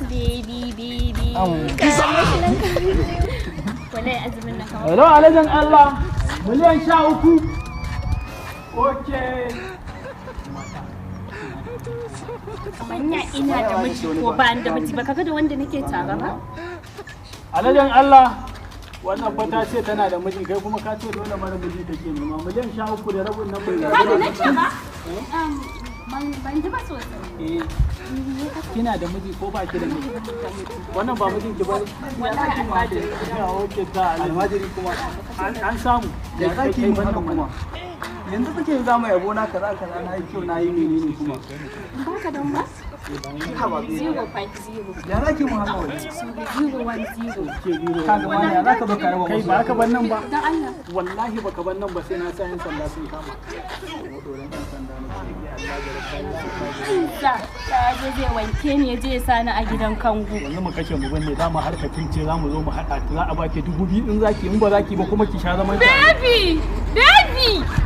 Baby, baby. Wallahi azumin nan kamar. Hello, alhajin Allah, miliyan 13. Okay. Manya, ina da miji ko ba ni da miji ba, kaga da wanda nake tare ba? Alhajin Allah, wannan fa ta ce tana da miji, kai kuma ka ce dole mara miji take nema. Miliyan 13 da rabin nan bai Haka na ce ba? Ban ji ba sosai. Eh, kina da miji ko ba ki da miji? Wannan ba mijin ki bane? Wallahi almajiri. Ya, okay, ta Almajiri kuma. An samu. Ya za ki yi mun haka kuma? Yanzu kake za mu yabo na, kaza kaza, na yi kyau, na yi menene kuma. Baka don ba? Haba baby. 050. Ya za ki mun haka wani? 010. Ke biro. Ka ga wani, ya za ka zo ka raba Kai musu? ba ka ban nan ba. Dan Allah. Wallahi baka ban nan ba, sai na sa yan sanda sun kama. Sa ya je zai wanke ni, ya je ya sani a gidan kango. Yanzu mu kashe mu binne, dama harka ce za mu zo mu haɗa ta, za a baki 2000 in zaki, in ba zaki ba kuma ki sha zaman ki. Baby! Baby!